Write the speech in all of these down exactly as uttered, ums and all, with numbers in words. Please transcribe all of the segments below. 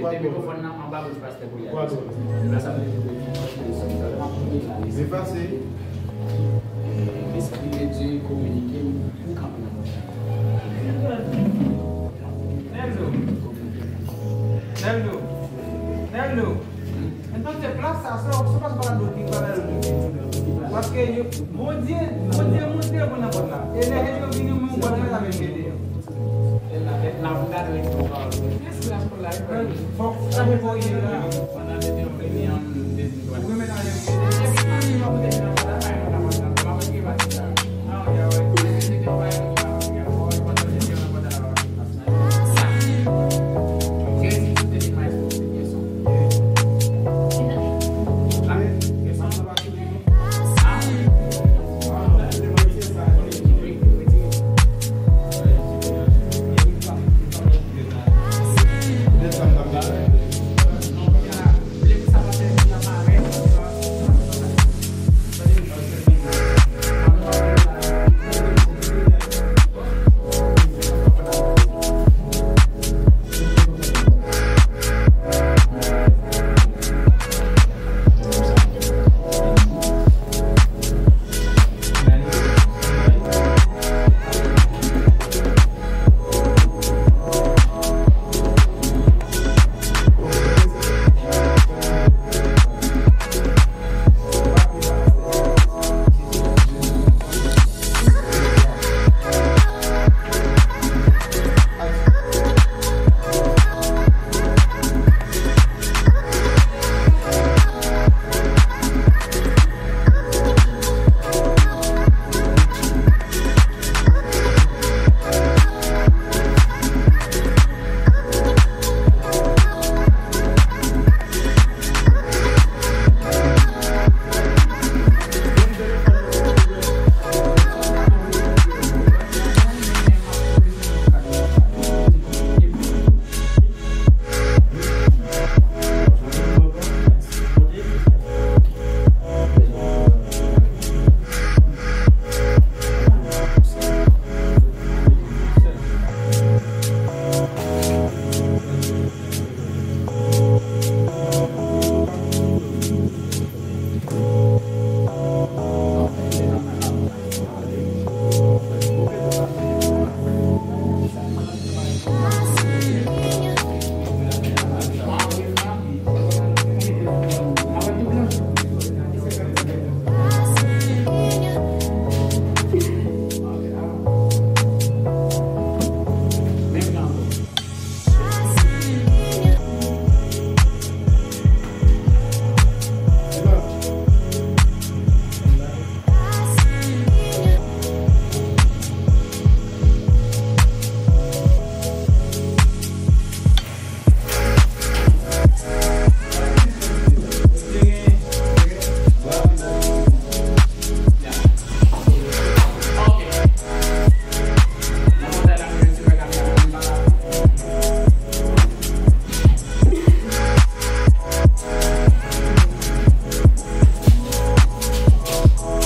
Te mikwofòn nan anba bouch pastè Polycarpe. Pastè Polycarpe. Efase. Lespri de Dye kominike m pou kanpe nan pòt la. Neldo. Neldo. Neldo. Entonces, plas sa, se, se pa, se pa la dot ki pa la dot. Paske yo, Bondye, Bondye montre pou nan pòt la. E lè yo vini, mwen, mwen, mwen, avèk Gedeon. Fòk sa fè fò ide la.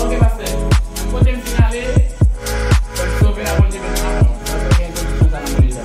Ok, pastè. Menm kote m fin ale, Sovè a Bondye mete nan men w. Pastè, gen entwodiksyon sa nan Bondye sa.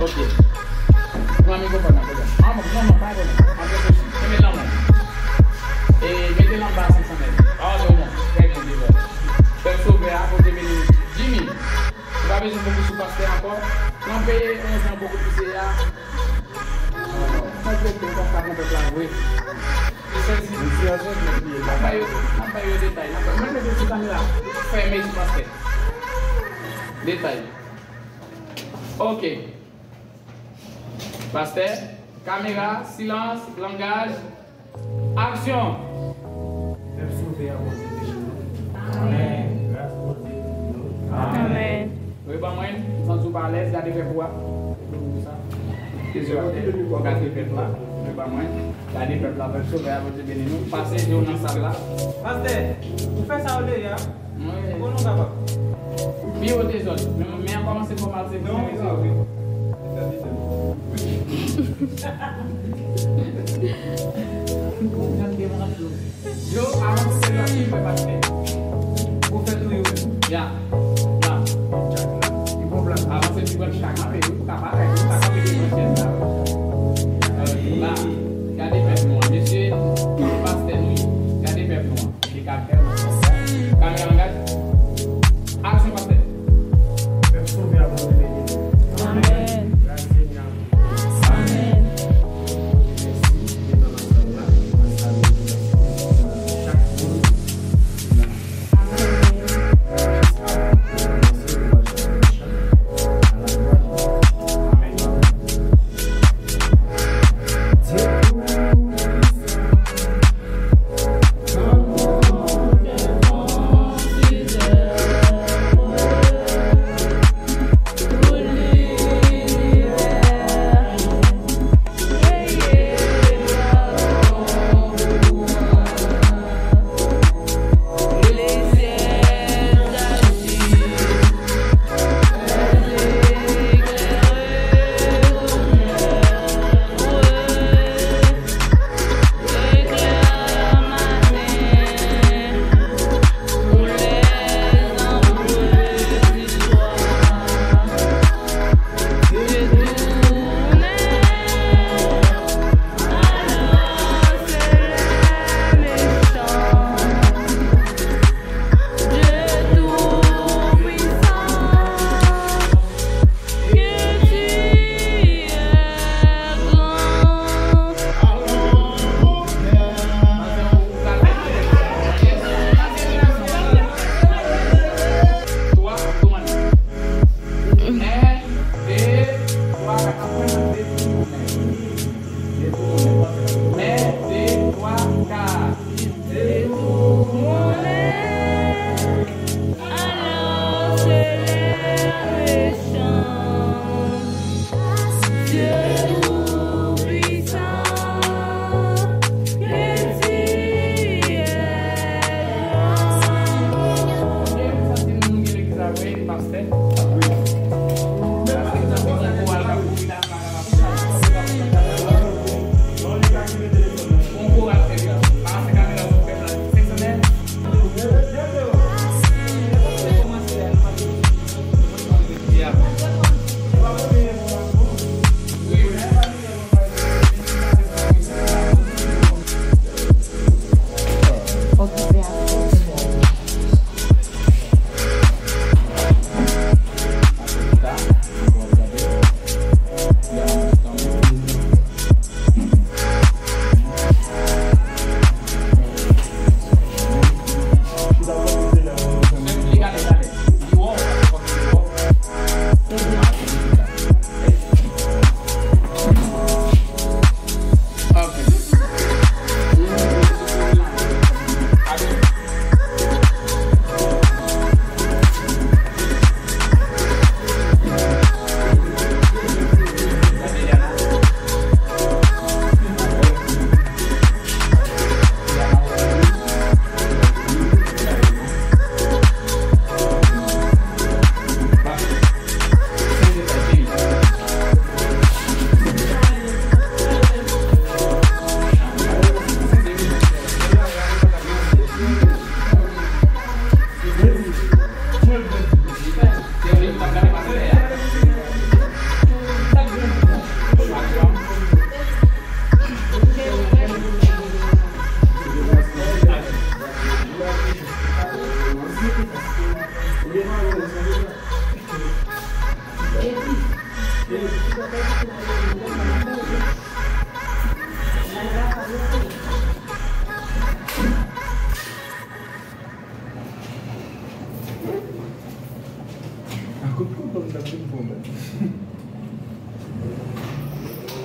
Ok. Pran mikwofòn nan, pran. Ah, non, non, pa pwoblèm. Antre sou li. Kenbe l nan men. E mete l anba senk san mèt. Ah, non, non. Trè byen, devò. Pèp Sovè a, Bondye beni w. Jimmy, ou pa bezwen fokus sou pastè ankò. Kanpe yon jan bokou pise a. Sa vle di, ou pa ka kanpe la vre. N ap bay yo, n ap bay yo detay. N ap bay, mwen mete sou kamera. Fèmen sou pastè. Detay. Ok. Pastè, kamera, silans, langaj, aksyon! Sovè a Bondye beni nou. Amèn. Gras Bondye beni nou. Amèn. Wi, ban mwen, m santi w pa alèz, gade pèp ou a. Jezi, gade pèp la. Wi, ban mwen. Gade pèp la, pèp Sovè a, Bondye beni nou. Pase yo nan sal la. Pastè, ou fè sa yo deyò a? Wi. Pou nou kapab. Pi wo dezòd. Men, men an kòmanse fò mal, se pou mezanmi. Yo, avanse la ki fè pastè. Ou fè tou yo menm. Ya. La. Avanse pi pran chak kanpe, wi, pou ka parèt, wi, pa kanpe devan chèz la. La. Gade pèp nou an. Mesye, pastè nou ye. Gade pèp nou an. Li ka fè. Kameraman, gade. Aksyon, pastè. Pèp Sovè a, Bondye beni nou. Amèn. Gras Senyè a Bondye. Amèn. Bondye mèsi, li nan nan sal la, mwen salye tout chak moun ki la. Amèn. Amèn.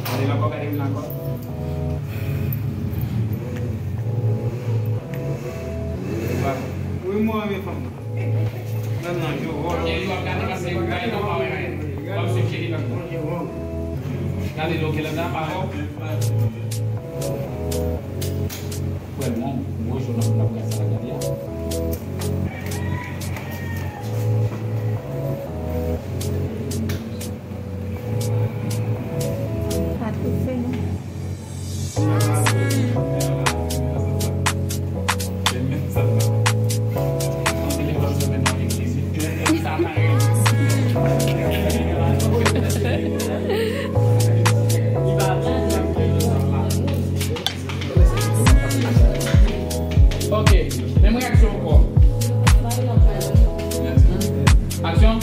Gade l ankò, gade l ankò. Gade lè w gen landa pa wè w. Wè non, gwo jou nan moun ap gad sa l ap gade a. Pa toufe non. Ok, menm reaksyon ankò. Aksyon.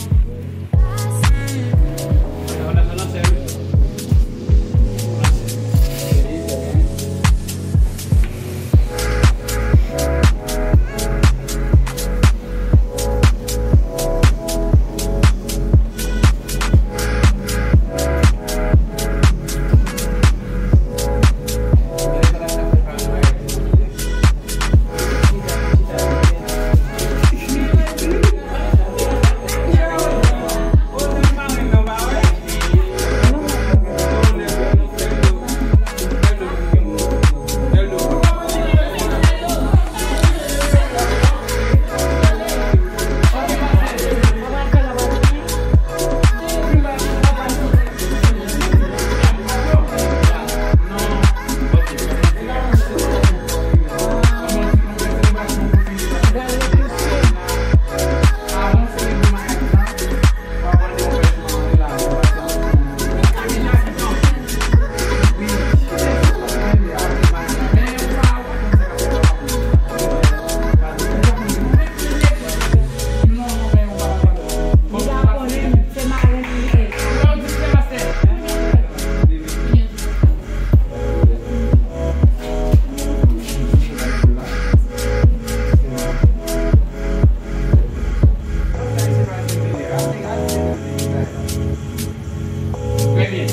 Trè byen.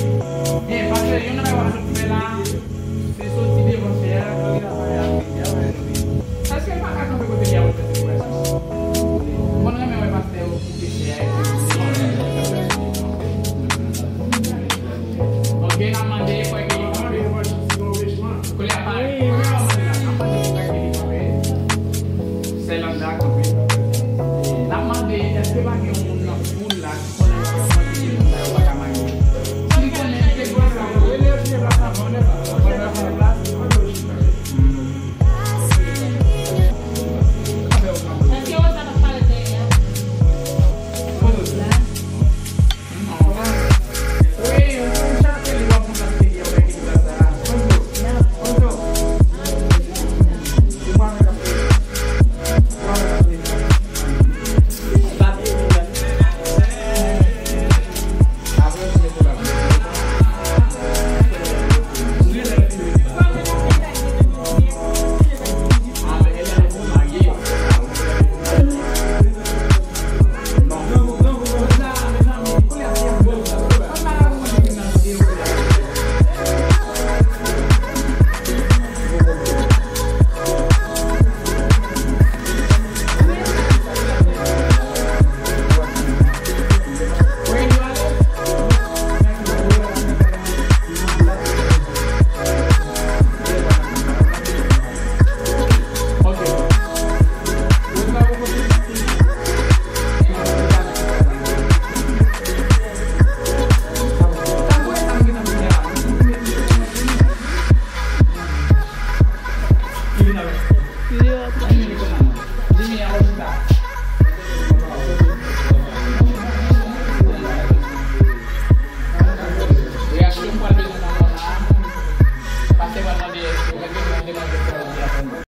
Byen, paske youn nan bagay w ap fè la,